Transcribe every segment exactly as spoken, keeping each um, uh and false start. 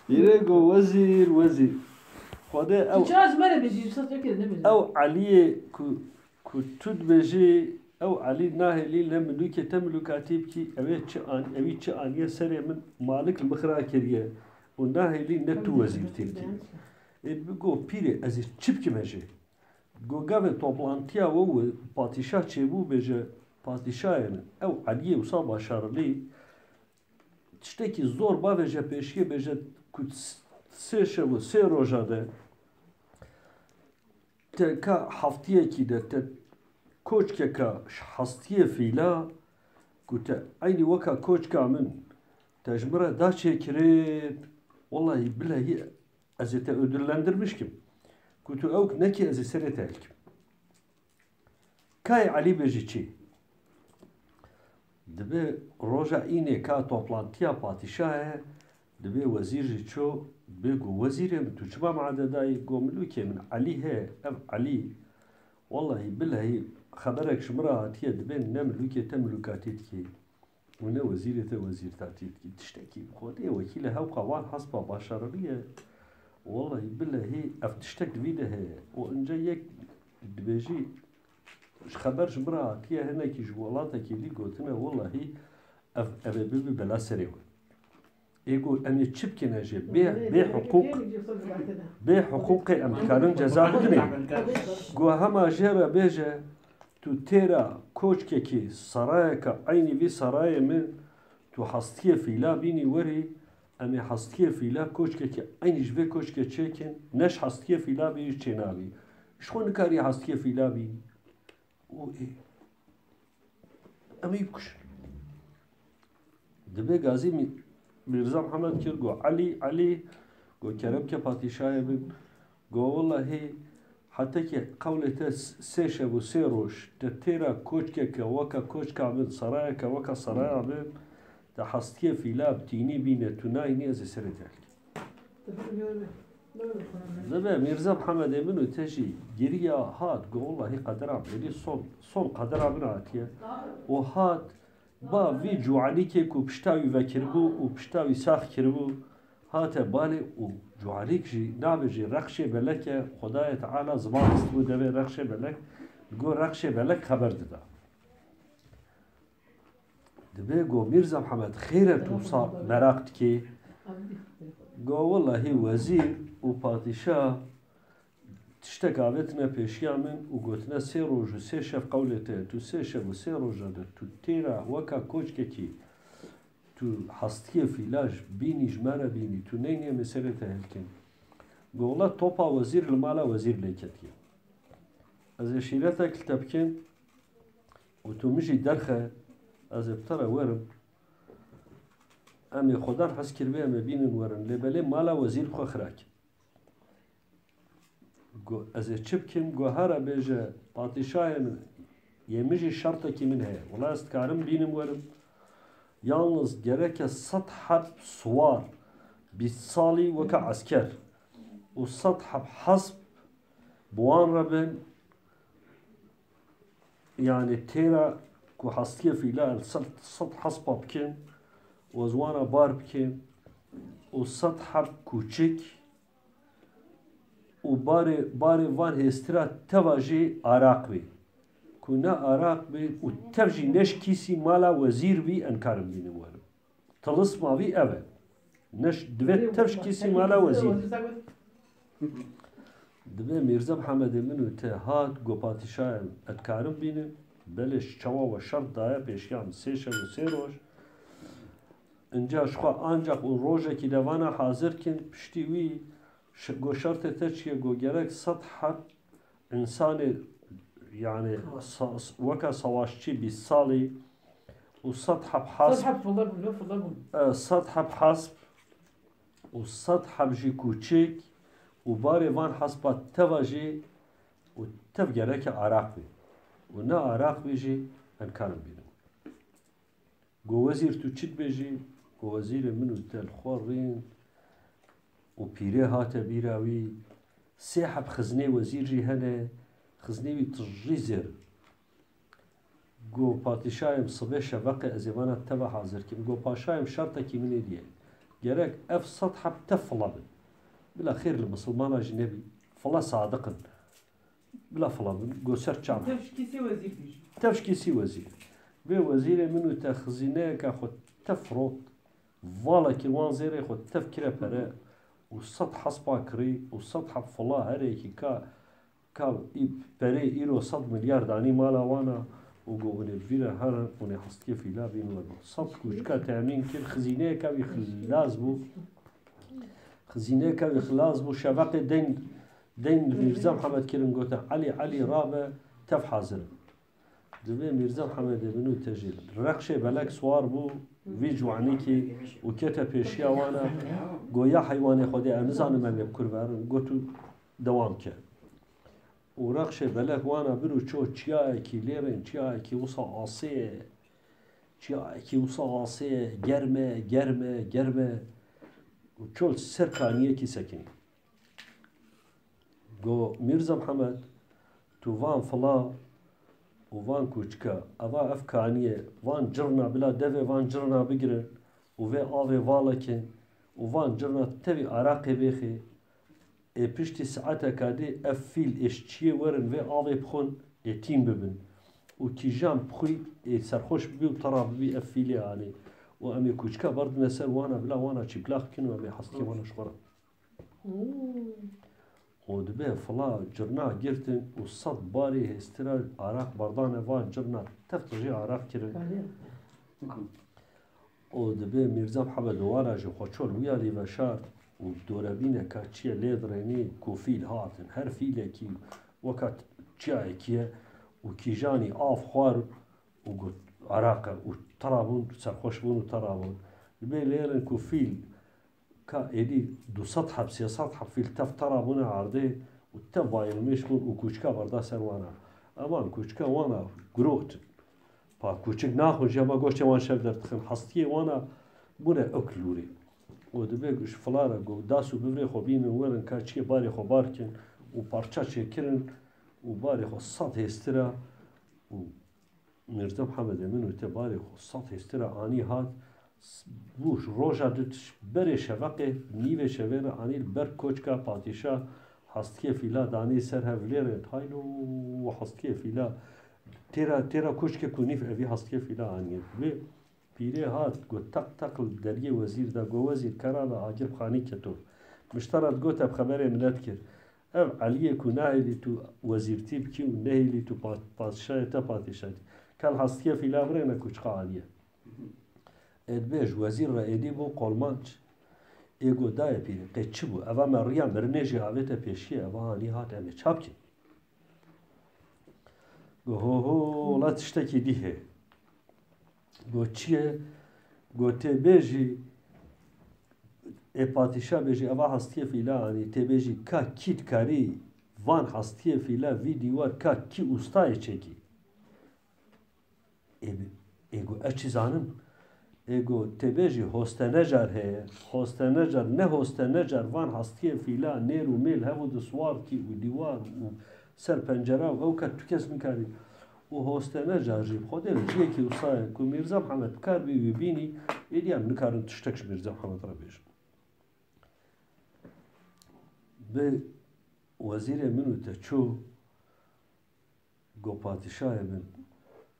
Hîrê go wezîr, wezîr. Xwedê ew, Tu çawa ji me re bêjî, ji sas wekê nebêjî. Ew Eliyê ku, ku tu dibêjî, ew Elî nahêlî ne milûkê te milûkatî bikî, ew ê çi an-, ewî çi aniye serê min, malik li min xira kiriye û nahêlî ne tu wezîr tê bikî. Ê bi go pîrê ez ê çi bikim ez ê? Go gavê toplantiya we û patîşah çêbû bêje, patîşahê min, ew Eliyê wisa başarılî, tiştekî zor bavêje pêşiyê bêje ku s-, sê şev û sê roja de te ka heftiyekî de te koçkeka ji hestiyê fîla ku te eynî weka koçka min te ji min re da çêkirin, wellahî bilehî ez ê te ödüllendirmiş kim. Ku tu ewk nekî ez ê serê te hilkim. Kayê Elî bêjî çi? Dibe roja înê ka toplantiya padîşahê, dibe wezîr jî ço, bê go wezîrê min tu çima made dayî? Go milûkê min Elî heye, ev Elî, wellahî bilehî xeberek ji min re hatiye, dibe ne milûkê te milûkatî dikî. Û ne wezîrê te wezîrtatî dikî. Tiştekî bi xwedê wekîlê hewqa wan hespa başariliye. Wellahî bilehî ev tiştek di vî de heye. Û ince yek dibêjî, ji xeber ji min re hatiye, hinekî ji welatekî dî gotine, wellahî ev, ev ê bibe bela serê we. Ê go em ê çi bikine jê? Bê, bê hiqûq, bê hiqûqê em dikarin ceza bidinê. Go hema jê re bêje, tu têra koçkekî, serayeke eynî vî serayê min, tu hestiyê fîla bînî werî, em ê hestiyê fîla koçkekî eynî ji vê koçkê çêkin, ne ji hestiyê fîla bî çênabî. Ji xwe nikarî hestiyê fîla bî. Û ê, em ê bikuşin. Dibê gazî Mî-, Mîrza Mihemed kir, go, "Elî, Elî," go, "kerem ke padîşahê min," go, "Wellahî, hetekî qewlê te s-, sê şev û sê roj, te têra koçkeke weke koçka min, serayeke weke seraya min, te hestiyê fîla bi tînî bîne, tu nayînî ez ê serê te hilkim." Dibe Mîrza Mihemedê min û te jî giriya hat, go, "Wellahî qedera min, êdî son, son qedera min hatiye." Û hat, ba vî ciwanîkê ku pişta wî vekiribû û pişta wî sax kiribû, hate balê û ciwanîk jî nabêjî Rexşê Belek e, Xwedayê Teala ziman xistibû devê Rexşê Belek, go Rexşê Belek xeber dida. Dibê go, "Mîrza Mihemed, xêr e tu wisa meraq dikê?" Go, "Wellahî wezîr û padîşah tiştek avêtine pêşiya min û gotine, 'Sê roj û sê şev qewlê te ye, tu sê şev û sê roja de tu têra weka koçkekî tu hestiyê fîla ji bînî ji me re bînî, tu neynî em ê serê te hilkin.'" Go, "Wela topa wezîr li mala wezîr lê ketiye. Ez ê şîretek li te bikim û tu min jî derxe, ez ê bi te re werim. Em ê xwedan hez kiribê em ê bînin werin. Lê belê mala wezîr bi xwe xira kin." Go, "Ez ê çi bikim?" Go, "Here bêje, padîşahê min, yê min jî şertekî min heye. Wela ez dikarim bînim werim. Yalnız gereke sed heb siwar, bîst salî weke esker û sed heb hesp bi wan re bin, yanî têra ku hestiyê fîla sed, sed hespa bikin û ez wan re bar bikim û sed heb kûçik û barê, barê van hêstira teva jî araq bî. Ku ne araq bî û tev jî ne ji kîsî mala wezîr bî, em karin bînin werin. Tilisma vî ev e. Ne ji, divê tev ji kîsî mala wezîr." Dibê Mîrza Mihemedê min û te hat, go, "Padîşahê min, ez dikarim bînim?" "Belê, ji çawa we şert daye pêşiya min sê şev û sê roj. Inca ji xwe ancaq û rojekî de vana hazir kin, piştî wî ş-, go, şertê te çi ye?" Go, "Gerek sed heb însanê, yanî sa-, weke savaşçî bîst salî û sed heb Sed hasp, heb file bûn, ne file bûn. E, sed heb hasp û sed heb jî kûçik û barê van hespa teva jî û tev gereke araq bî û ne araq bî jî em karin bînin." Go, "Wezîr, tu çi dibêjî?" Go, "Wezîrê min û te li xwe rîn û pîrê hate bîra wî. Sê heb xiznê wezîr jî hene, xiznê wî tijî zêr." Go, "Padîşahê min, sibê şeveqê ez ê vana teva hazir kim." Go, "Paşayê min, şertekî min êdî ye. Gerek ev sed heb tev fila bin. Bila xêr li misilmana jî nebî. Fila sadiq in. Bila fila bin. Go ser çav. Tev ji kîsê wezîr dijî. Tev ji kîsê wezîr. Vê wezîrê min û te xizîneyeke xwe tev firot. Vala kir wan zêrê xwe tev kire pere û sed hespa kirî û sed heb fila her yekî ka Ka î perê îro sed milyar danî mala wan a û got, hûn ê bi vî re herin, hûn ê hestikê fîla bîn werin. Sed kûçika temîn kir, xizîneyeka wî xilas bû. Xizîneyeka wî xilas bû. Şeveqê deyn, deyn li Mîrza Mihemed kirin, gotin, Elî, Elî, rabe, tev hazir in. Divê Mîrza Mihemedê min û te jî. Rexşê belek siwar bû, vî ciwanîkî û kete pêşiya wan a. Go, ya heywanê Xwedê, ez nizanim em ê bi kur verin. Go, tu dewam ke. Û rexşê belek wan a bir û ço çiyayekî lêrên, çiyayekî wisa asê ye. Çiyayekî wisa asê ye, germ e, germ e, germ e. Û çol ser kaniyekî sekinî. Go, Mîrza Mihemed, tu van fila û van kûçika, eva ev kanî ye, van cirna bila devê van cirna bigirin û vê avê vala kin û van cirna tevî araqê bêxê, ê piştî saeteka dê ev fîl ê ji çiyê werin vê avê bixwin, ê tîn bibin. Û kîjan bixwî ê serxweş bibî û te ra bibî ev fîlê anî. Û em ê kûçika berdine ser wana bila wana çîplax bikin û em ê hestikê wana ji xwe re. Û dibe fila cirna girtin û sed barê hêstira araq berdane va cirna tev tijî araq kirin. Û dibe Mîrza Mihemed li wana jî xwe çol wî alî veşart û dorebîneka çiye lê dirênî ku fîl hatin. Her fîlekî weka çiyayekî ye û kîjanî av xwar û got, araq e û tera bûn, serxweş bûn û tera bûn. Dibe lêrin ku fîl Ka êdî du sed heb, sê sed heb fîl tev tera bûne erdê û tev bayilmiş bûn û kûçika berda ser wana. Evan kûçika wana girot. Pa kûçik naxwin jî hema goştê wan şev derdixin. Hestiyê wana bûne ok lûrî. Û dibe ji fila re got, das û bivrê xwe bînin werin ka çiyê barê xwe bar kin û parça çêkirin û barê xwe sed hêstira û Mîrza Mihemedê min û te barê xwe sed hêstira anî hat, s-, bû roja di tiş-, berê şeveqê, nîvê şevê re anî li ber koçka padîşa hestikê fîla danî ser hev lêrê, taylo hestikê fîla têra, têra koçke ku nîv evî hestikê fîla aniye. Vê pîrê hat, got, teq teq li deriyê wezîr de, got, wezîr, kera de Agirb Xanî keto. Miştera digot, ev xeberê min nedikir. Ev Eliyê ku nehêlî tu wezîrtî bikî û nehêlî tu pa-, padîşahê te padîşahî. Kel hestiyê fîla birêne ku çiqa Eliyê. Ê dibêj wezîr re êdî bû qolmanc. Ê got dayê pîrê, qê çi bû? Eva me riya mirinê jî avête pêşiyê, eva hanî hat em ê ça bikîn? Go ho ho, wela tiştekî dî hê. Go çi ye? Go tê bêjî, ê padîşa bêjî, eva hestiyê fîla anî, tê bêjî, ka kî dikarî van hestiyê fîla vî dîwar ka kî ustayê çêkî? Ê bi-, ê go ez çi zanim? Ê go tê bêjî hostenecar heye. Hostenecar, ne hostenecar van hestiyê fîla nêr û mêl hev û di siwar kî û dîwar û ser pencera û ew ket tu kes nikarî. Û hostenecar jî bi Xwedê re ciyekî wisa ye ku Mîrza Mihemed bi kar bî wî bînî, êdî em nikarin tiştek ji Mîrza Mihemed re bêjin. Bi wezîrê min û te çû, go padîşahê min,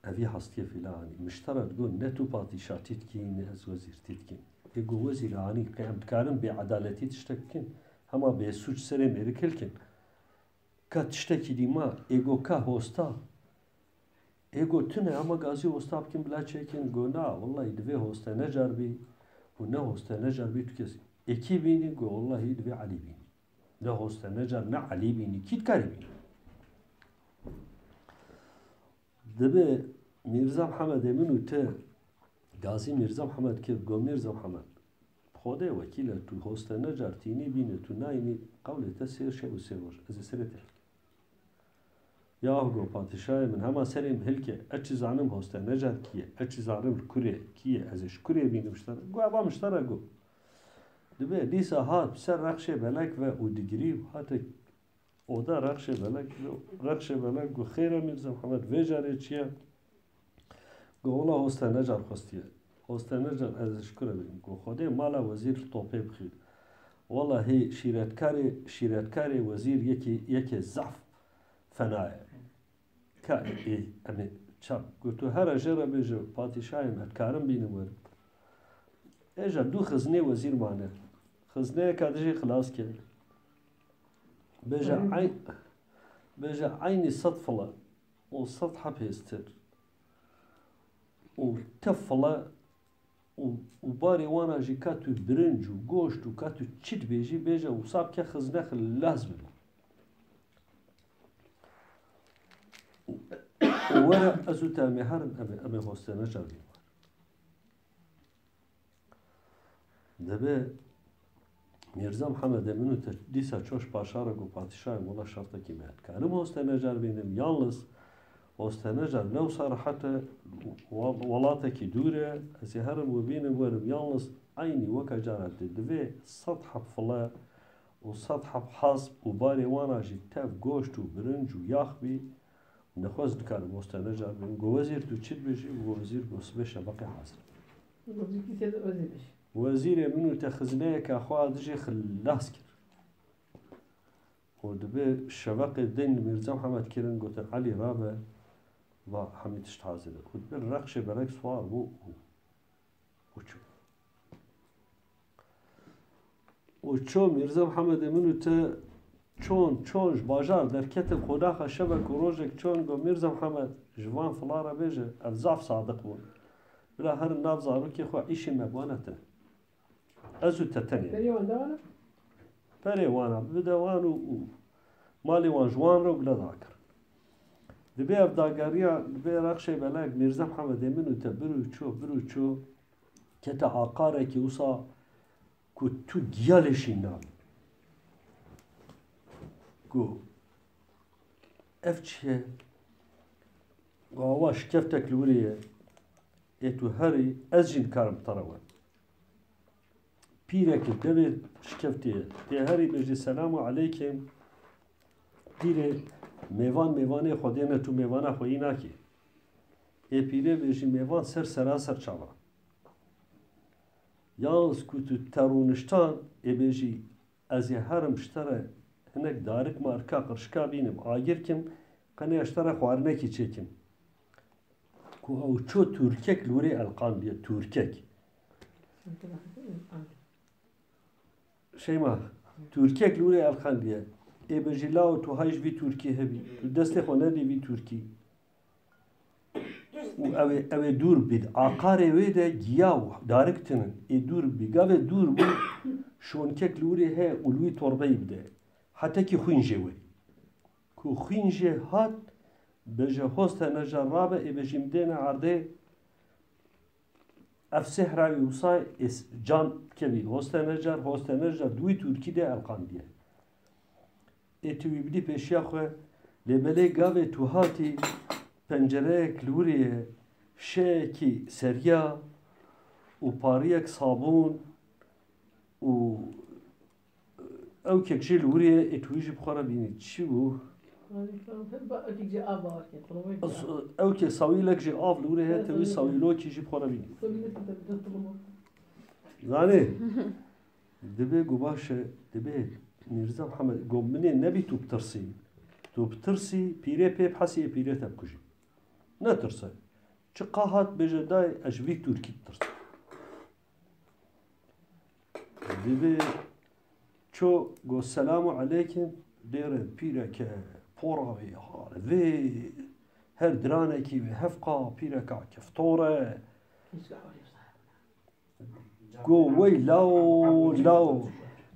evî hestiyê fîla anî. Miştera digo ne tu padîşatî dikî, ne ez wezîrtî dikîm. Ê go wezîr anî, qey em dikarin bêedaletî tiştek bikin? Hema bêsûc serê mêrik hilkin. Ka tiştekî dî ma, ê go ka hosta? Ê go tune, hema gazî hosta bikin bila çêkin? Go na, wellahî divê hostenecar bî û ne hostenecar bî tu kes. Ê kî bînî? Go wellahî divê Elî bînî. Ne hostenecar ne Elî bînî, kî dikarî bînî? Dibe Mîrza Mihemedê min û te, gazî Mîrza Mihemed kir, go Mîrza Mihemed, bi Xwedê wekîl e, tu hostenecar tînî bîne, tu nayînî, qewlê te sê şev û sê roj, ez ê serê te hilkim. Ya go padîşahê min, hema serê min hilke, ez çi zanim hostenecar kî ye, ez çi zanim li kurê kî ye, ez ê ji kurê bînim ji te re. Go eva miştera go. Dibe dîsa hat bi ser rexşê belek ve û digirî û hate oda rexşê belek, rexşê belek go, xêr e Mîrza Mihemed, vê carê çi ye? Go wela hostenecar xwestiye. Hostenecar, ez ji kure bêjim ku Xwedê mala wezîr li topê bixî. Wellahî şîretkarê, şîretkarê wezîr yekî, yekê zaf fena ye. Ka ê, em ê çap ku tu here jê re bêje, padîşahê me, dikarim bînim werim. Êja du xiznê wezîr mane. Xizneyeka dijî xilas kir. Bêje Hı. eyn-, bêje eynî sed file û sed heb hêstir. Û te file û, û barê wana jî ka tu birinc û goşt û ka tu çi dibêjî, bêje wisa bike xizne xilas bibe. Û were ez û te em ê herin, em ê, em ê Hostenecar bînin. Dibê Mîrza Mihemed Emîn û te dîsa çû ji paşa re got, padîşahê, wela şertekî me ye. Dikarim Hostenecar bînim, yalniz Hostenecar ne wisa rehet e, wel-, welatekî dûr e, ez ê herim we bînim werim, yalniz eynî weke cara dî divê sed heb file û sed heb hesp û barê wana jî tev goşt û birinc û yax bî, nexwest dikarim Hostenecar bînim. Got, wezîr, tu çi dibêjî? Got, wezîr, got, sibê şeveqê hazir. Wezîr kî sê wezîr bêjî. Wezîrê min û te xizneyeke xwe dijî xilas kir. Û dibê şeveqê deyn li Mîrza Mihemed kirin, gotin, Elî rabe, va hemî tişt hazir e. Û dibê rexşê belek siwar bû û, û çû. Û çû Mîrza Mihemedê min û te çûn, çûn ji bajar derketin qonaxa şevek û rojek çûn, got, Mîrza Mihemed, ji van filan re bêje, ev zaf sadiq bûn. Bila herin nav zarokê xwe, îşê me bi wan e tune. Ez û te tenê. Berê wan de wan e? Perê wan e, bide wan û, û malê wan ji wan re û bila dakir. Dibê ev dageriya, dibê rexşê belek Mîrza Mihemedê min û te bir û çû, bir û çû, kete aqarekî wisa ku tu giya lê şîn nabî. Ku ev çi ye? Awa şikeftek li wir ye. Ê tu herî, ez jî nikarim bi te re werim. Pîrek li devê şikeftê ye. Tê herî bêjî, Selamu aleykim. Pîrê, mêvan mêvanê Xwedê ne, tu mêvana xweyî nakî. Ê pîrê bêjî, mêvan ser sera ser çava. Yalnız ku tu te rûniştan, ê bêjî, ez ê herim ji te re hinek darik marika qirşika bînim, agir kim, qenê ez ji te re xwarinekî çêkim. Ku ew ço tûrkek li wirê elqandiye, tûrkek. Şeyma, tûrkek li wirê elqandiye. Ê bêjî, lawo tu hay ji vî tûrkî hebî. Tu destê xwe nedî vî tûrkî. Û ew ê, ew ê dûr bî. Aqarê wê de giya û darik tinin. Ê dûr bî. Gavê dûr bû, şonkek li wirê heye û li wî torbeyî bide. Hetekî xwîn jê werî. Ku xwîn jê hat, bêje, Hostenecar rabe, ê bêjî, min dêne erdê, ev sihra wî wisa ê s-, can kevî. Hostenecar, Hostenecar di wî tûrkî de elqandiye. Ê tu wî bidî pêşiya xwe, lê belê gavê tu hatî, pencereyek li wirê ye, şeyekî seriya û pariyek sabûn û ewkek jî li wirê ye, ê tu wî jî bi xwe re bînî. Çi bû? Ewkek jî av bawer kir, qulubê kir. Ewkek sawîlek jî av li wirê heye, tu wî sawîlokî jî bi xwe re bînî. Zanî? Dibê ku baş e, dibê Mîrza Mihemed got, min ê nebî tu bitirsî. Tu bitirsî, pîrê pê bihesî, ê pîrê te bikujî. Netirse. Çiqa hat bêje dayê, ez ji vî tûrkî ditirsim. Dibê ço got, selamu aleykim, dêrê pîreke pora wê, harivê, her diranekî wê hevqa, pîreka keftor e. Go, wey lawo, lawo,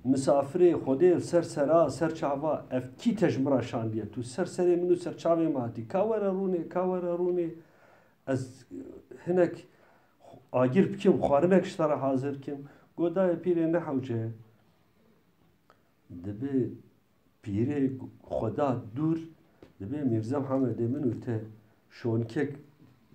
misafirê Xwedê li ser sera, ser çava, ev kî te ji min re şandiye? Tu ser serê min û ser çavê min hatî. Ka were rûnê, ka were rûnê. Ez hinek agir bikim, xwarinek ji te re hazir kim. Go, dayê pîrê, ne hewce ye. Dibê pîrê xwe da dûr, dibê Mîrza Mihemedê min û te şonkek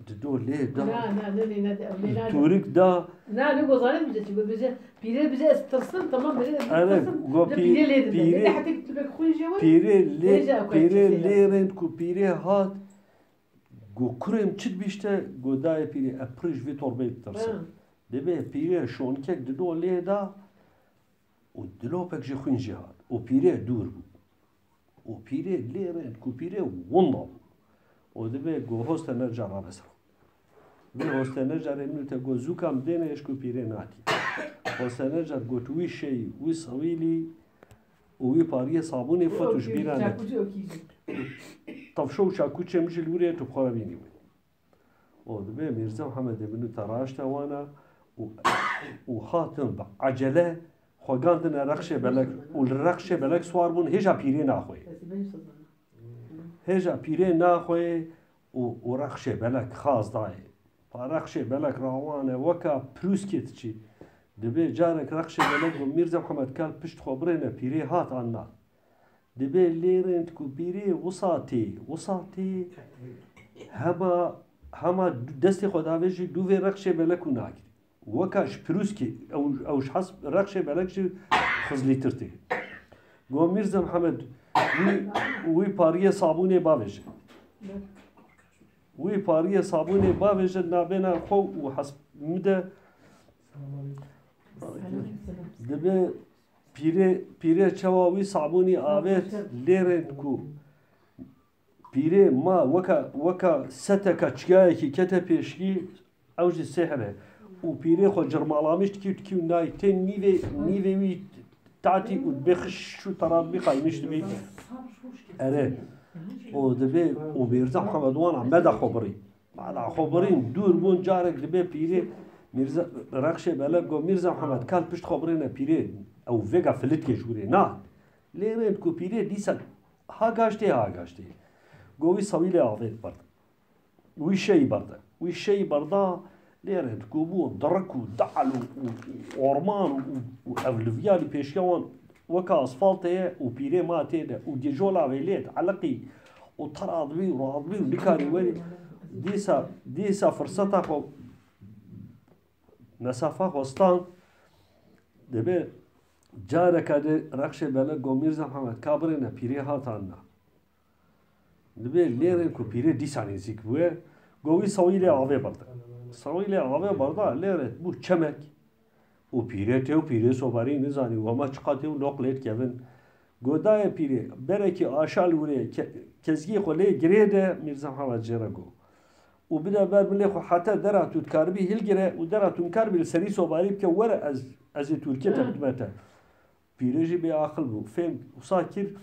dido lê da. Na, na, ne, ne, ne, ne, ne, ne. Tûrik da. Na, ne, go zanî bije çi, go bije, pîrê bije ez tirsim, tamam, bije ez tirsim. Go pîrê lê dide. Pîrê, ne, hetek tu bek xwîn jê were. Pîrê lê, pîrê lê rind ku pîrê hat, go kurê min çi dibîşte, go dayê pîrê, ez pirî ji vî torbeyê ditirsim. Ha. Dibê pîrê şonkek di do lê da û dilopek ji xwîn jî hat û pîrê dûr bû. Û pîrê lê rênd ku pîrê winda bû. Û dibê go hoste neca rabe ser xwe. Vê hoste necarê min te go zûka min dêne eş ku pîrê natî. Hoste necar got wî şeyî, wî sewîlî û wî pariyê sabûnê xwe tu ji bîra nekî. Tavşo û çakûçê min jî li wir e, tu bi xwe re bînî wê. Û dibê Mîrza Mihemedê min û te raşte wana û, û hatin bi ecele xwe gandine Rexşê Belek û li Rexşê Belek swar bûn hêja pîrê naxweyê. Hêja pîrê naxweyê û, û Rexşê Belek xaz dayê. Pa Rexşê Belek rawane weka pirûskê diçî. Dibê carek Rexşê Belek û Mîrza Mihemed Kal pişt xwe birêne pîrê hat an na. Dibê lê rênd ku pîrê wisa tê, wisa tê, hema, hema destê xwe davêjî dûvê Rexşê Belek û nagirî. Weka ji pirûskê, ew, ew ji hes Rexşê Belek jî xizlîtir tê. Go Mîrza Mihemed, wî, wî pariyê sabûnê bavêje. Wî pariyê sabûnê bavêje nabêna xwe û hes min de. Dibê pîrê, pîrê çawa wî sabûnî avêt, lê rênd ku pîrê ma weka, weka seteka çiyayekî kete pêşkî, ew jî sêhr e. Û pîrê xwe cirmalamîş dikî û dikî û nayî tê nîvê, nîvê wî tatî û dibê xiş û terat bî qaymiş dibî. Erê. Û dibê û Mîrza Mihemed wana me da xwe birî. Bala xwe birîn dûr bûn, carek dibê pîrê Mîrza, Rexşê Belek go Mîrza Mihemed Kal pişt xwe birêne pîrê. Ew vêga filitkê ji wirê na. Lê rênd ku pîrê dîsa ha gaştê, ha gaştê. Go wî sewîlê avêt berde. Wî şeyî berde. Wî şeyî berda, lê rênd ku bû dirik û dal û, û, û orman û, û ev liviyalî pêşiya wan weka asfaltê ye û pîrê ma tê de û gêjola vê lê eleqî û tera dibî û radibî û nikarî werî. Dîsa, dîsa firseta xwe, mesafa xwe stand, dibê careka dê Rexşê Belek go Mîrza Mihemed ka birêne pîrê hat an na. Dibê lê rê ku pîrê dîsa nêzîk bûye, go wî sewîlê avê berde. Sewîlê avê berda, lê rê bû çemek. Û pîrê tê û pîrê sobarî nizanî, wema çiqa tê û noq lê dikevin. Go dayê pîrê, berekî aşa li wirê ke-, kezgê xwe lê girê de, Mîrza Mihemed jê re go. Û bide ber milê xwe heta dera tu dikaribî hilgire û dera tu nikaribî li serî sobarî bike, were ez, ez ê Tirkiyê te bidime te. Pîrê jî bê aqil bû. Fêm wisa kir,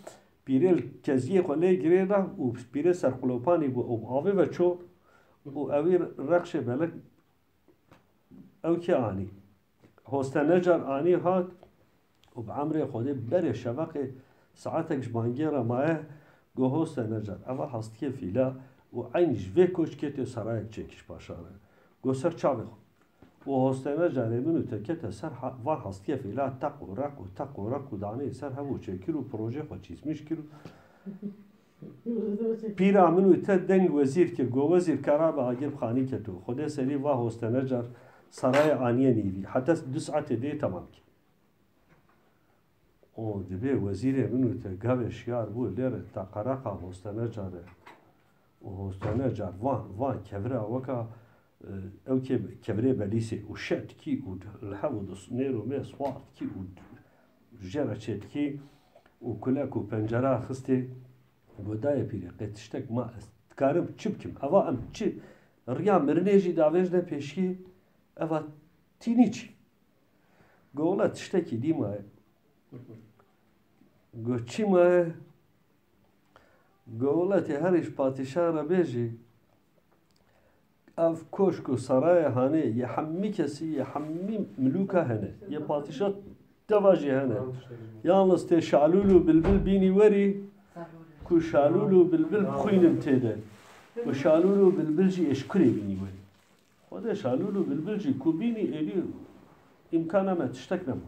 pîrê li keziyê xwe lê girê da û pîrê serqulopanî bû û bi avê ve ço û ewî Rexşê Belek ew kê anî. Hoste necar anî hat û bi emrê Xwedê berê şeveqê saetek ji bangê re maye, go hoste necar. Eva hastiyê fîla û eynî ji vê koçkê tê serayek çêkî ji paşa re. Go ser çavê xwe. Û hostene carê min û te kete ser ha-, van hastiyê fîla teq û req û teq û req û daneyê ser hev û çêkir û projê xwe çîsmîş kir û pîra min û te deng wezîr kir, go wezîr kerabe agir bi xanî keto. Xwedê serî va hostene car sarayê aniye nîvî. Heta du saetê dê temam kir. Û dibê wezîrê min û te gavê şiyar bû, lê re teqereqa hostene care. Û hostene car van, van kevira weka, e, ew kê kevirê belîsê û şe dikî û li hev û di nêr û mê swar dikî û jê re çê dikî û kulek û pencera xistê. Go dayê pîrê, qê tiştek ma ez dikarim çi bikim? Eva em çi riya mirinê jî davêjne pêşkî, eva tînî çi? Go wela tiştekî dî maye. Go çi maye? Go wela tê herî ji patîşa re bêjî, ev koşk û sarayê hanê yê hemî kesî, yê hemî milûka hene, yê patîşa teva jî hene. Yalnız tê şalûl û bilbil bînî werî, ku şalûl û bilbil bixwînin tê de. Ku şalûl û bilbil jî ê ji kurê bînî werî. Xwedê şalûl û bilbil jî ku bînî êdî îmkana me tiştek nema.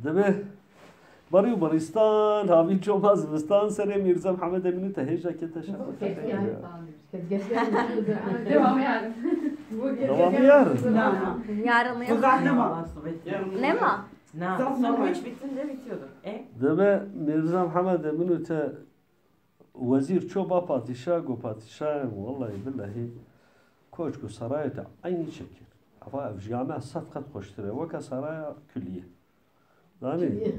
Dibê berî û berîstan, havîn çoma zivistan serê Mîrza Mihemed Emînî te hêja kete şex. Devam yarın. Devam yarın. Yarın. Uzak nema. Nema. Na, sandviç bitince bitiyordu. E? Dibê Mîrza Mihemed Emînî te Wezîr ço ba padîşah, go padîşahê, wellahî billehî, Koç ku serayê te eynî çekir. Eva ev ji ya me sed qet xweştir e. Weke seraya kulî ye. Zanî? Kulî ye.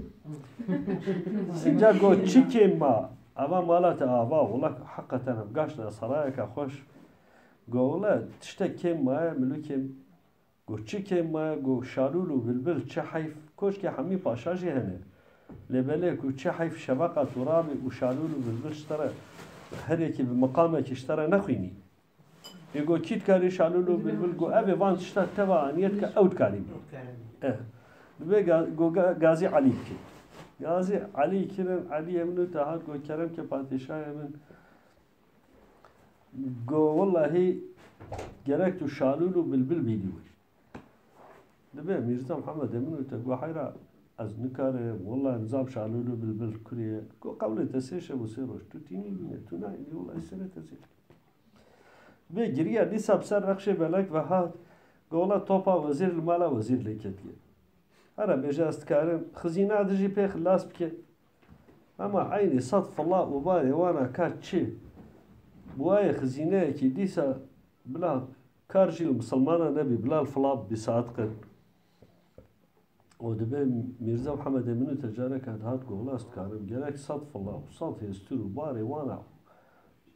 Înca got çi kêm ma? Eva mala te ava. Wela heqeten ev gaşt e serayeke xweş. Got wela tiştek kêm maye, milûkêm. Got çi kêm maye? Got şalûl û bilbil çi heyf. Koçkê hemî paşa jî hene. Lê belê ku çi heyf şeveqa tu rabî û şalûl û bilbil ji te re her yekî bi miqamekî ji te re nexwînî. Ê got kî dikarî şalûl û bilbil? Got ev ê van tişta teva aniye dike, ew dikarî bî. Eh. Dibê ga-, got ga-, gazî Elî bike. Gazî Elî kirin, Elî Emin û te hat got kerem ke padîşahê min. Got wellahî gerek tu şalûl û bilbil bînî wê. Dibê Mîrza Mihemed Emin û te got heyra ez nikarim, wellahî nizam şalûl û bilbil kurê ye. Got qewlê te sê şev û sê roj tu tînî bîne, tu nayînî, wellahî serê te sê. Dibê giriya dîsa bi ser Rexşê Belek ve hat, got wela topa wezîr li mala wezîr lê ketiye. Here bêje ez dikarim xizîna dijî pê xilas bike. Ema eynî sed fila û barê wana ka çi? Bi wayê xizîneyekî dîsa bila kar jî li misilmana nebî, bila li fila bibî saet qin. Û dibê Mîrza Mihemed Emin û te careke dihat got wela ez dikarim gerek sed fila û sed hêstir û barê wana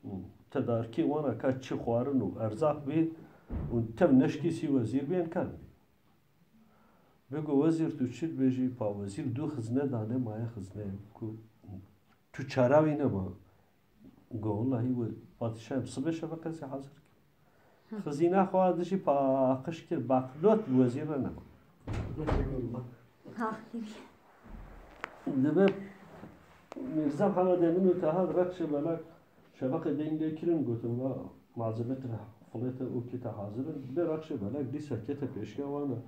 û tedarikê wana ka çi xwarin û erzaq bî û tev neşkîsî wezîr bî, em karin bî. Bê got wezîr tu çi dibêjî? Pa wezîr du xizne dane, maye xizne ku tu çara wî nema. Got wellahî we padîşahê em sibê şeveqê zî hazir kir. Xizîna xwe dijî paqij kir, baqilot bi wezîr re nema. Dibê Mîrza Mihemed Emin û te hat Rexşê Belek. Şeveqê deyn lê kirin, gotin va malzeme te, filê te û kê te hazir in. Dibê Rexşê Belek dîsa kete pêşiya wan e.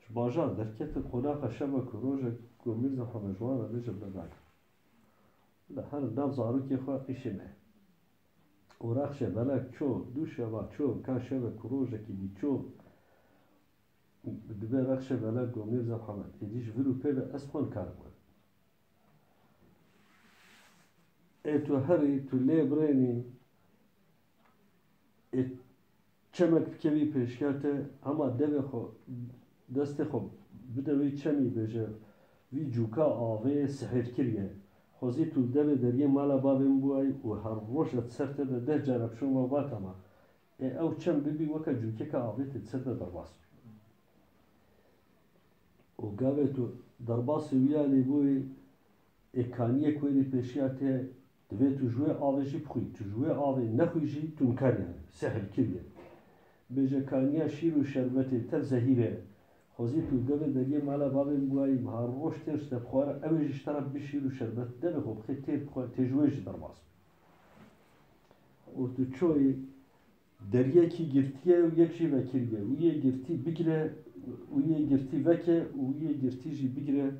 Ji bajar derketin, qonaxa şevek û rojek got Mîrza Mihemed ji wan re bêje bila dagir. Bila herin nav zarokê xwe îşê me. Û Rexşê Belek ço, du şeva ço, ka şevek û rojekî dî ço. Dibê Rexşê Belek got Mîrza Mihemed, êdî ji vir û pê ve ez xwe nikarim werim. Ê tu herî, tu lê birênî, ê çemek bikevî pêşiya te, hema devê xwe, destê xwe bide wî çemî, bêje, vî cûka avê sihir kiriye. Xwezî tu li devê deriyê mala bavê min bûyayî û her roj ez ser te de deh cara biçûma va tema. Ê ew çem bibî weke cûkeka avê tê di ser de derbas bî. Û gavê tu derbasê wî ya lêbûyî, ê kaniyek wêrî pêşiya te, divê tu ji wê avê jî bixwî. Tu ji wê avê nexwî jî tu nikarî, yani sihir kiriye. Bêje kaniya şîr û şerbetê tev zehîr e. Xwezî tu gavê deriyê mala bavê min bûyayî, ha roj têr ji te bixware, ew ê jî ji te re bibî şîr û şerbet. Devê xwe bixê têr bixwe, tê ji wê jî derbas bî. Û tu çoyî deriyekî girtiye û yek jî vekiriye. Wî yê girtî bigire, wî yê girtî veke û wî yê girtî jî bigire.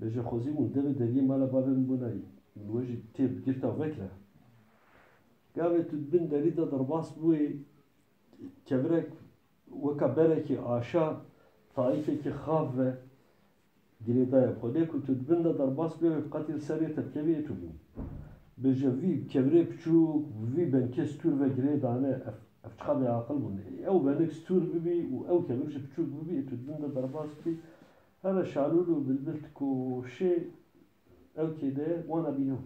Bêje xwezî bûn devê deriyê mala bavê min bûnayî. Min we jî têr bigirta vekira. Gavê tu di bin derî de derbas bûyî, kevirek weka berekî aşa, tayîfekî xav ve girêdayê xwe. Lê ku tu di bin de derbas bê, wê bi qetî li serê te bikevî, ê tu bû. Bêje vî kevirê piçûk, vî benikê stûr ve girê dane, ev, ev çiqa bêaqil bûn. Ew benik stûr bibî û ew kevir jî piçûk bibî, ê tu di bin de derbas bî. Here şalûl û bilbil dikoşê, ew kê de wana bîne.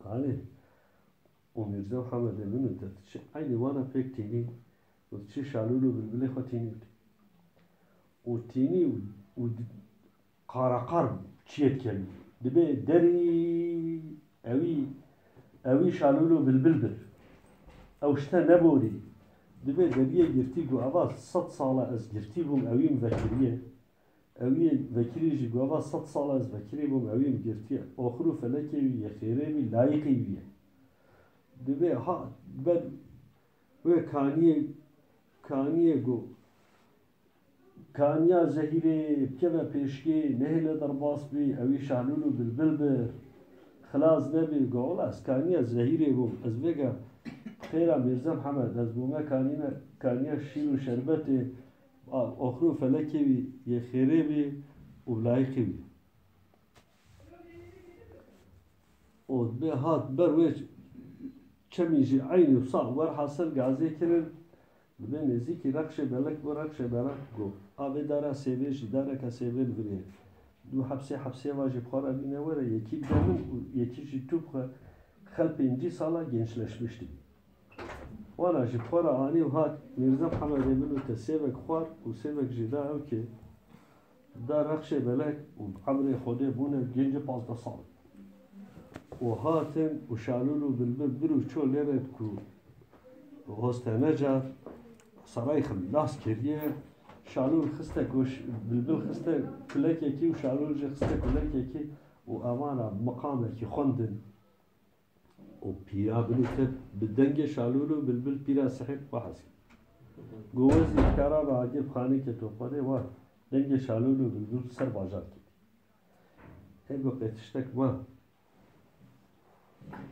Anî. Û Mîrza Mihemed Emin û te çi eynî wana pêk tînî û çi şalûl û bilbilê xwe tînî û tînî û, û di-, qaraqar çiyê dikelî. Dibê derî ewî, ewî şalûl û bilbil bir. Ew ji te neborî. Dibê deriyê girtî got, eva sed sala ez girtî bûm, ewî min vekiriye. Ewî yê vekirî jî got, eva sed sala ez vekirî bûm, ewî min girtiye. Oxir û felekê wî yê xêrê bî, layîqî wî ye. Dibê ha ber wê kaniyê, kaniyê got, kaniya zehîrê bikeve pêşkê, nehêle derbas bî, ewî şalûl û bilbil bi, xilas nebî. Got, wela ez kaniya zehîrê bûm, ez vêga xêra Mîrze Mihemed, ez bûme kanîne, kaniya şîr û şerbetê, a, oxir û felekê wî yê xêrê bî û bi layîqî wî. Û dibê hat ber wê ç-, Çemî jî eynî wisa werhasil gazê kirin. Dibê nêzîkî Rexşê Belek bû, Rexşê Belek got, a vê dara sêvê jî dareke sêvê li vir e. Du hepsê hepsê va jî bi xwe re bîne were, yekî bide min û yekî jî tu bixwe, xel pêncî sala gençleşmiş dibî. Wana jî bi xwe re anî û hat Mîrza Hemedê min û te sêvek xwar û sêvek jî da ew kê. Da Rexşê Belek û emrê Xwedê bûne gencê pazdeh sal. Û hatin û Şalûl û Bilbil bir û ço lê re ku Hosteneca serayê xilas kiriye. Şalûl xiste ku ş-, Bilbil xiste kulekekî û Şalûl jî xiste kulekekî û evana miqamekî xwendin. û pîra binû te bi dengê Şalûl û Bilbil pîra sihê xwe hez kir. Go wezîr kara ve agir xanî ke to xwedê wa dengê Şalûl û Bilbil ser bajar kir. Ê go qê tiştek ma.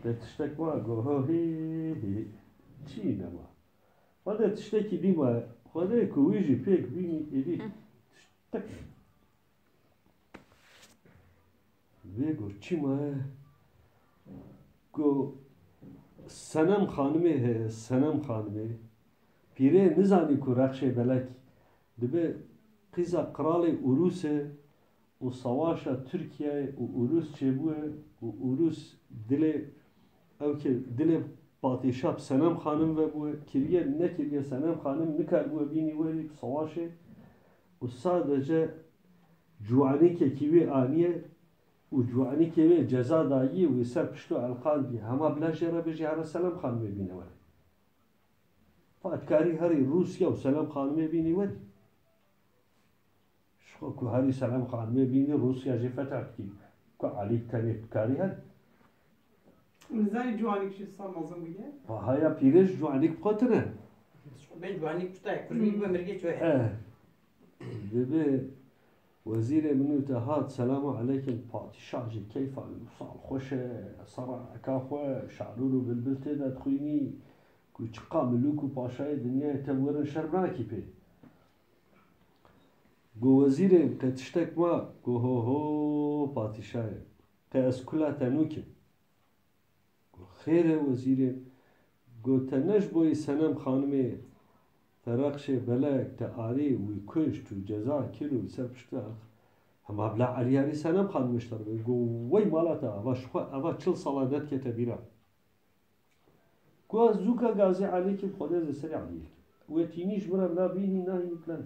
Qê tiştek ma go ho hî hî. Çî nema. Xwedê tiştekî dî ma. Xwedê ku wî jî pêk bînî êdî tiştek. Vê go çi maye? Go Senem Xanimê heye, Senem Xanimê. Pîrê nizanî ku Rexşê Belek dibe qîza qralê Urûs e û sawaşa Tirkiyeyê û Urûs çêbûye û Urûs dilê ew ke dilê patîşa bi Senem Xanim ve bûye, kiriye nekiriye Senem Xanim nikaribûye bînî werî bi sawaşê û sadece Ciwanîkekî wê aniye û ciwanîkê wê ceza dayî û wê ser pişto elqandî. Hema bila jê re bêjî here Selam Xanimê bîne were. Fa dikarî herî Rûsya û Selam Xanimê bînî werî. Ji xwe ku herî Selam Xanimê bînî Rûsya jê feteh dikî. Ku Elî tenê dikarî her. Nizanî ciwanîk jî sar mezin bûye. Haya pîrê ji ciwanîk bi xwe tune. Bên ciwanîk çi tayê kurmî bûye mirgê çi wê. Eh. Dibê wezîrê min û te hat, selamu eleykum, padîşah jî keyfa wî wisa xweş e, sera eka xwe, şalûl û bilbil tê de dixwînî, ku çiqa milûk û paşayê dinyayê tev werin şerm nakî pê. Go wezîrê, qe tiştek ma? Go ho ho, padîşahê, qe ez kula te nû kim. Go xêr e wezîrê, go te ne ji bo yî Senem Xanimê, te Rexşê Belek, te arî, wî kuşt û ceza kir û ser piştî ax-, hema bila Elî herî Senem Xanimê ji te re be. Go wey mala te, eva ji xwe, eva çil sala nedikete bîra. Go ez zûka gazê Elî kim, Xwedê ez ê serê Elî yê kim. Wê tînî ji min re bila bînî, nahînî bila nî.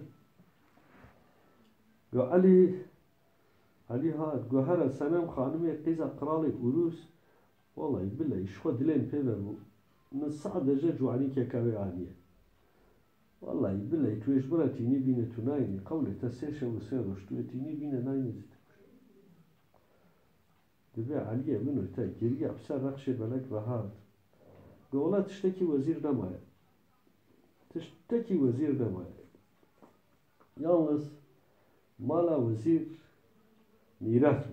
Go Elî, Elî hat, go here Senem Xanimê qîza qralê Urûs, wellahî billehî ji xwe dilên pê ve bû. Min sadece ciwanîkeka wê aniye. Wellahî billehî tu yê ji min re tînî bîne tu nayînî. Qewlê te sê şev û sê roj tu yê tînî bîne nayînî zî te kuşt. Dibê Eliyê min û te geriya bi ser Rexşê Belek ve hat. Go wela tiştekî wezîr nemaye. Tiştekî wezîr nemaye. Yalnız mala wezîr mîrat bû.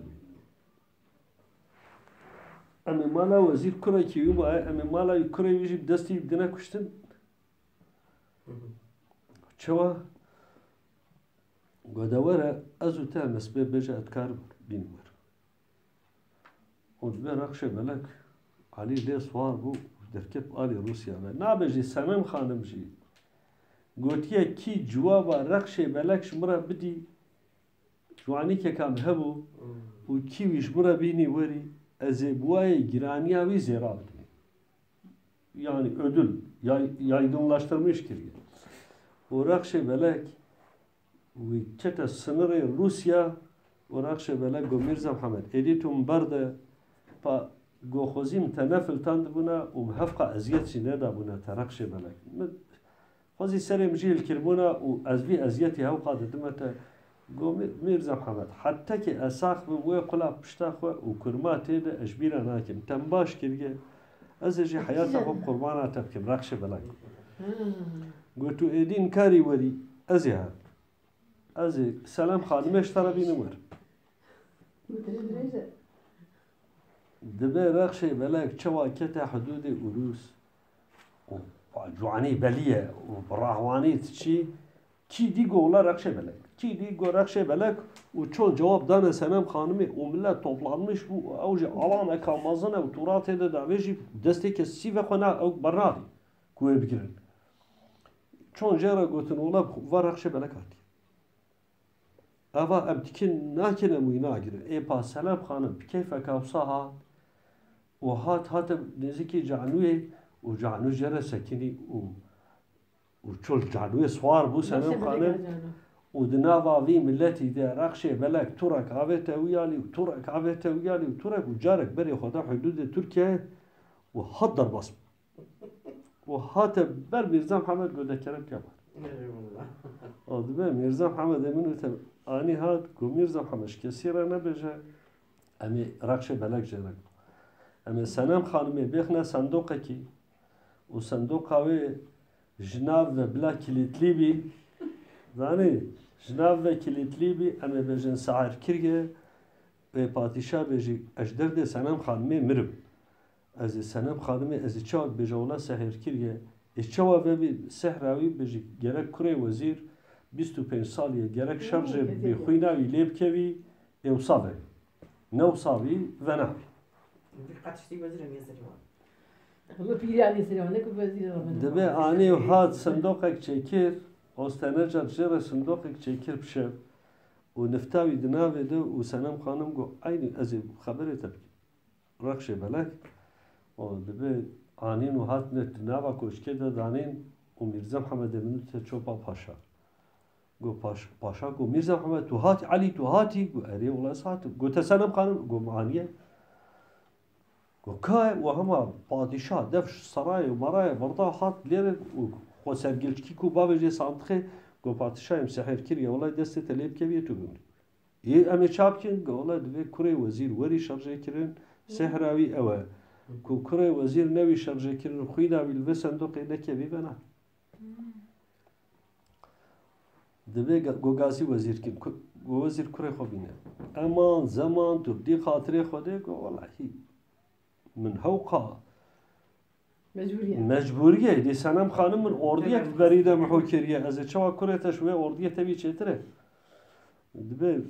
Em ê mala wezîr kurekî wî maye, em ê mala wî kurê wî jî bi destî wî bidine kuştin. Çawa? Go de were, ez û te em ê sibê bêje ez dikarim bînim wer. Û dibê Rexşê Belek Elî lê siwar bû û derket alî Rûsya ve. Nabêjî Senem Xanim jî gotiye, kî ciwaba Rexşê Belek ji min re bidî, ciwanîkeka min hebû û kî wî ji min re bînî werî, ez ê bi wayê giraniya wî zêra bidim. Yani ödül, yay-, yaygınlaştırmış kiriye. Û Rexşê Belek wî kete sinirê Rûsya û Rexşê Belek got, Mîrza Mihemed, êdî tu min berde, pa go xwezî min te nefiltandibûna û min hevqa eziyet jî nedabûna te Rexşê Belek. Min xwezî serê min jî hilkiribûna û ez vî eziyetî hevqa didime te. Go, Mî-, Mîrza Mihemed, heta ke ez sax bim wê qula pişta xwe û kurma tê de ez ji bîra nakim. Te min baş kiriye, ez ê jî heyata xwe bi qurbana te bikim, Rexşê Belek. Got, tu êdî nikarî werî, ez ê herim. Ez ê Selam Xanimê ji te re bînim wer. Dibê Rexşê Belek çawa kete hidûdê Urûs û bi ciwanî belî ye û bi rahwanî diçî, Kî dî got wela Rexşê Belek. Kî dî got Rexşê Belek û çon cewab dane Senem Xanimê û millet toplanmiş bû û ew jî alaneka mezin e û tûratê de davêjî destêke sîve xwe na ew bernadî ku wê bigirin. Çon jê re gotin wela va Rexşê Belek hatiye. Eva em dikin nakin em wî nagirin. Ê pa Senem Xanim bi keyfeka wisa hat û hat hate nêzîkî Canûyê û Canû jê re sekinî û û çol Canûyê swar bû Senem Xanim û di nava vî miletî de Rexşê Belek turek avête wî alî û turek avête wî alî û turek û carek berê xwe da hudûdê Tirkiyeyê û hat derbas bû. Û hate ber Mîrza Mihemed got de kerem ke bar. Eyvallah. O dibe Mîrza Mihemed Emin û te anî hat got Mîrza Mihemed ji kesî re nebêje. Em ê Rexşê Belek jê re got. Em ê Senem Xanimê bêxne sendoqekî û sendoqa wê ji nav ve bila kilîtlî bî. Zanî, ji nav ve kilîtlî bî, em ê bêjin Sehirkirye, ê padîşa bêjî, ez ji derdê Senem Xanimê mirim. Ez ê Senem Xanimê, ez ê çawa bêje wela Sehirkirye, ê çawa vebî sehra wî bêjî, gerek kurê wezîr bîst û pênc salî ye, gerek şer jê bibî, xwîna wî lê bikevî, ê wisa vebî. Ne wisa bî, venabî. Vî qet tiştî wezîr em yê serî wan. Wele pîrê anî serî wan, ne ku wezîr re. Dibe anî û hat sindoqek çêkir, Ostenecat jê re sindoqek çêkir bi şev û nifta wî di navê de û Senem Xanim got, eynî ez ê xeberê te bikîm. Rexşê Belek, o dibe anîn û hatine di nava koçkê de danîn û Mîrza Mihemed Emin û te ço pa paşa. Got paş-, paşa got, Mîrza Mihemed, tu hatî, Elî, tu hatî? Got, erê, wela ez hatim. Got, te Senem Xanim? Got, min aniye. Got, ka ye? Û hema padîşah dev serayê û merayê berda hat lêre û xwe sergilçkî ku bavêjê sandiqê, got, padîşahê min sehir kiriye, wela destê te lê bikeviyê tu bimrî. Yê em ê ça bikin? Got, wela divê kurê wezîr werî şerjê kirin, sehra wî ew e. Ku kurê wezîr newî şerjê kirin, xwîna wî li vê sendoqê nekevî vena. Divê ga-, go gazî wezîr kin, ku-, go wezîr kurê xwe bîne. Eman, zeman, tu dî xatirê xwe dê, go welahî min hewqa Mecbûrî ye. Mecbûrî ye. Dî Senem Xanim min ordiyek berî de min ho kiriye. Ez ê çawa kurê te ji wê ordiyê te bî çêtir e? Dibe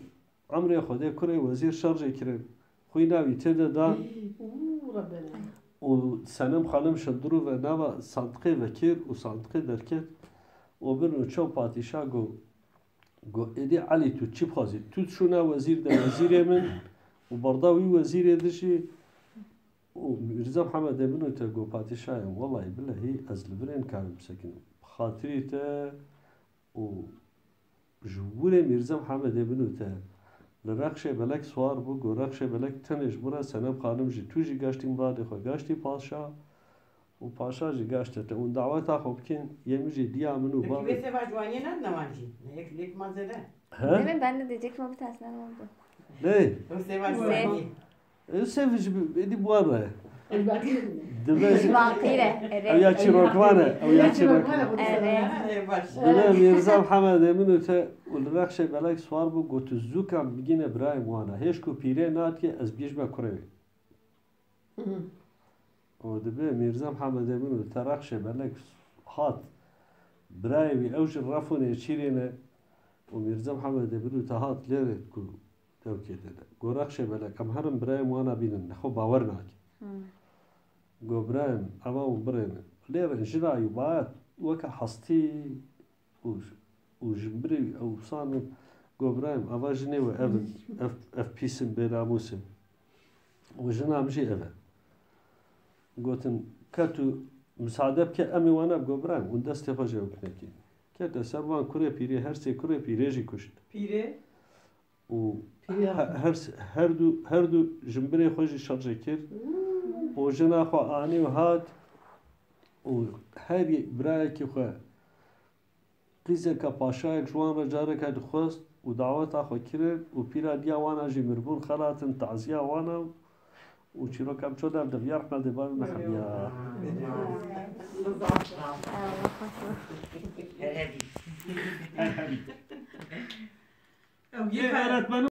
emrê Xwedê kurê wezîr şerjê kirin. Xwîna wî tê de dan. Û Rebena. Û Senem Xanim şindirû ve nava sandiqê vekir û sandiqê derket. Û bin û çew padîşa got, got, êdî Elî, tu çi bixwazî? Tu şûna wezîr de wezîrê min û berda wî wezîrê dijî. Û Mîrza Mihemed Emin û te got, padîşahê, welahî bilehî ez li vir ê nikarim bisekinim. Bi xatirî te û ji wurê Mîrza Mihemed Emin û te li Rexşê Belek swar bû, got, Rexşê Belek tenê ji min re Senem Xanim jî, tu jî gaştî miradê xwe, gaştî paşa û paşa jî gaşte te. Hûn daweta xwe bikin, yê min jî diya min û Peki bavê. Wê sêva ciwaniyê nedine wan jî? Ne yek lêk ma zêde? He? Değil mi? Ben de diyecektim, o bir tersine oldu. Ney? O sêva ciwaniyê. Ew sêv ji bi-, êdî bi wan re. Dibe jî Ji vaqî re, evet. Ew ya çîrokvan e, ew ya çîrokvan e. Evet. Ê, baş. Dibe Mîrza Mihemed Emin û te û li Rexşê Belek swar bû, got, tu zûkan bigîne birayê wan e. Hêj ku pîrê natiye, ez bigihîjme kurê wê. Hı hı. Û dibe Mîrza Mihemed Emin û te Rexşê Belek hat. Birayê wî ew jî ref û nêçîrê ne. Û Mîrza Mihemed Emin û te hat lêrê ku dewkê de ne. Got, Rexşê Belek, em herin birayê wan a bînin, nexwe bawer nakin. Hmm. Got, birayê min, eva hûn birênin. Lêrin jina wî bayat weke hestî û, û ji birê wî ew wisa ne. Got, birayê min, eva jinê we ev in, ev, ev pîs in, bênamûs in. Û jina min jî ev e. Gotin, ke tu misade bike, em ê wana, got, birayê min, hûn destê xwe ji ew binekînin. Kete ser van kurê pîrê, her sê kurê pîrê jî kuşt. Pîrê? Û Pîrê. he-, her s-, her du, her du jimbirê xwe jî şerjê kir. Hmm. Û jina xwe anî û hat û her yek birayekî xwe qîzeke paşayek ji wan re careke dixwest û daweta xwe kirin û pîra diya wana jî mirbûn xelatin taziya wana û çîroka min ço der de viya rehmetê bavê me hemiya. Ew yê öğretmenim